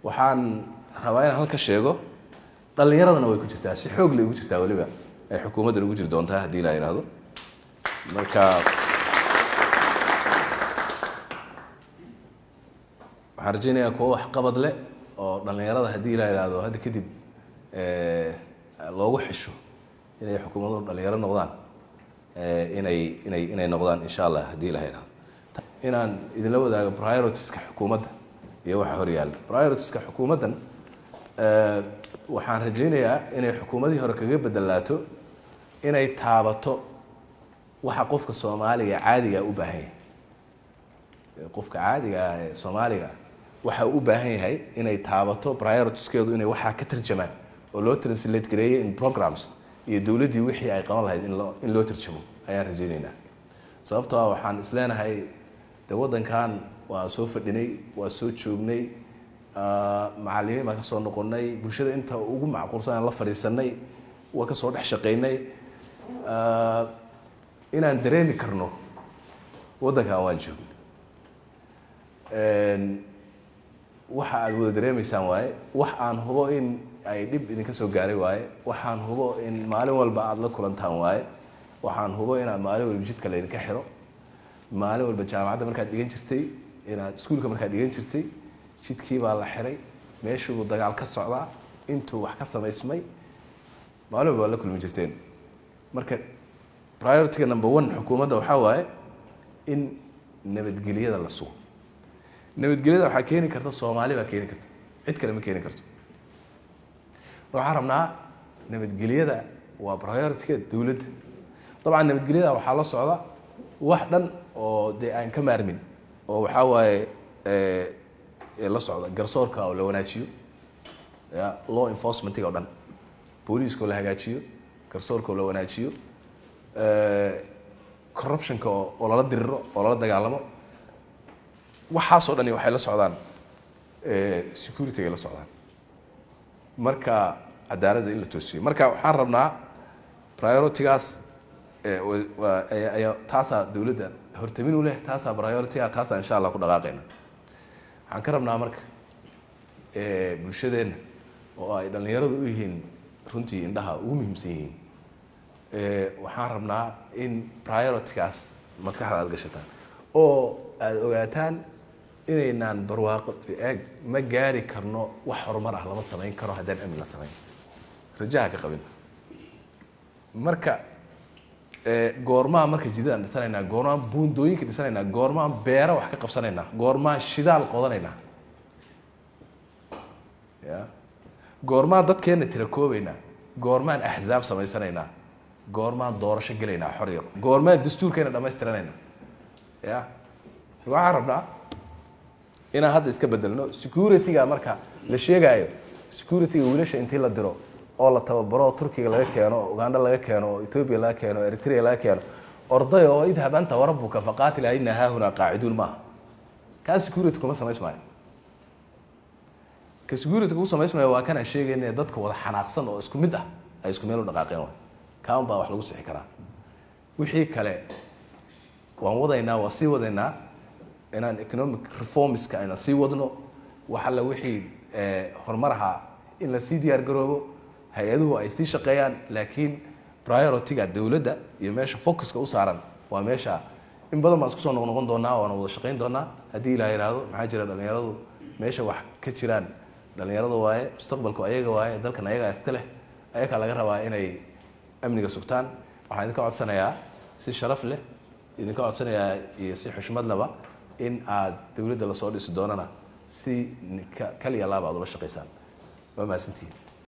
Waxaan rabaa inaan halka sheego, dhallinyaradana way ku jirtaa, si xoog lay ugu jirtaa, weliba ay xukuumaddan ugu jiri doontaa haddii la yidhaahdo. Marka waxaan rajaynayaa kuwo waxqabad leh oo dhallinyarada haddii la yidhaahdo hadda kadib loogu xisho inay xukuumaduhu dhalinyaro noqdaan, inay noqdaan insha Allah haddii la yidhaahdo. Inaan idinla wadaago prioritiska xukuumadda iyo waxa hor yaalla prioritiska xukuumaddan. Waxaan rajaynayaa inay xukuumadihii hore kaga bedelaato inay taabato waxa qofka Soomaaliga caadiga u baahan yahay. Qofka caadiga ah ee Soomaaliga waxa uu u baahan yahay inay taabato prioritiskeedu, inay waxaa ka tarjamaan oo loo translate gareeyay in programs iyo dowladdii wixii ay qaban lahayd in loo tarjamo ayaan rajaynaynaa. Sababtoo ah waxaan isleenahay dee waddankan waa soo fadhinay, waa soo joognay, macallimiin baan ka soo noqonnay, bulshada inta ugu macquulsan aan la fadhiisanay, waa ka soo dhex shaqaynay, inaan dareemi karno waddankan waan joognay. Waxa aad wada dareemaysaan waaye, wax aan hubo in ay dhib idinka soo gaaray waaye, waxaan hubo in maalin walba aada la kulantaan waaye, waxaan hubo inaad maalin walba jidka laydinka xiro, maalin walba jaamacadda markaad dhigan jirtay, inaad iskuulka markaad dhigan jirtay, jidkii baa la xiray, meeshuu dagaal ka socdaa, intuu wax ka samaysmay, maalin walba waad la kulmi jirteen. Marka priority-ga number one xukuumadda waxaa waaye in nabadgelyada la sugo. Nabadgelyada waxaa keeni karta Soomaali baa keeni karta, cid kale ma keeni karto. Waxaan rabnaa nabadgelyada waa priority-ga dowladda. Dabcan nabadgelyada waxaa la socda wax dhan oo dee aan ka maarmin, oo waxaa waaye la socda garsoorka oo la wanaajiyo, ya law enforcement-iga o dhan, booliiska oo la hagaajiyo, garsoorka oo la wanaajiyo, corruptionka oo lala diriro oo lala dagaalamo. Waxaasoo dhani waxay la socdaan security-gay la socdaan. Marka cadaaladda in la toosiyo. Marka waxaan rabnaa priority-gaas ayaa taasaa dowladda hortamin u leh, taasaa priority-ga, taasaa insha Allah ku dhaqaaqayna. Waxaan ka rabnaa marka bulshadeenna oo ay dhallinyaradu u yihiin runtii indhaha ugu muhiimsan yihiin, waxaan rabnaa in priority-gaas maskaxda aad gashataan oo aada ogaataan inaynaan barwaaqo eeg ma gaari karno, wax horumar ah lama samayn karo haddaan amni la samayn. Rajaha ka qabin. Marka goormaan marka jidadaan dhisanaynaa, goormaan buundooyinka dhisanaynaa, goormaan beero wax ka qabsanaynaa, goormaan shidaal qodanaynaa, ya goormaan dadkeenna tira koobaynaa, goormaan axzaab samaysanaynaa, goormaan doorasho gelaynaa xor yar, goormaan dastuurkeena dhamaystiranaynaa? Ya waxaan rabnaa inaan hadda iska bedelno security-ga. Marka la sheegaayo security-ga, wiilasha intii la diro oo la tababaro oo Turkiga laga keeno oo Uganda laga keeno oo Ethiopia laga keeno oo Eritrea laga keeno, orday oo idhab anta warabuka faqaatila ina haahunaa qaaciduun, maaha kaa security kuma samaysmaayo. Ka security kugu samaysmaayo waa kanaan sheegayna, dadka wada xanaaqsan oo isku mid ah ay isku meel u dhaqaaqeen waay. Kaan baa wax lagu sixi karaa. Wixii kale waan wadaynaa, waa sii wadaynaa inaan economic reformska ayna sii wadno, wax alla wixii horumaraha in la sii diyaar garoobo, hay-aduhu ay sii shaqeeyaan. Laakiin priority-ga dowladda iyo meesha focuska u saaran waa meesha. In badan baan isku soo noqnoqon doonaa, waana wada shaqayn doonaa haddii Ilaah yidhaahdo. Maxaa jira, dhalinyaradu meesha wax ka jiraan dhalinyarada waaye, mustaqbalku ayaga waaye, dalkan ayagaa iska leh, ayagaa laga rabaa inay amniga sugtaan. Waxaan idinka codsanayaa si sharaf leh idinka codsanayaa iyo si xushmad leba in aad dowladda lasoo dhisi doonana si kaliya laaba aad ula shaqaysaan. Waa mahadsantihiin.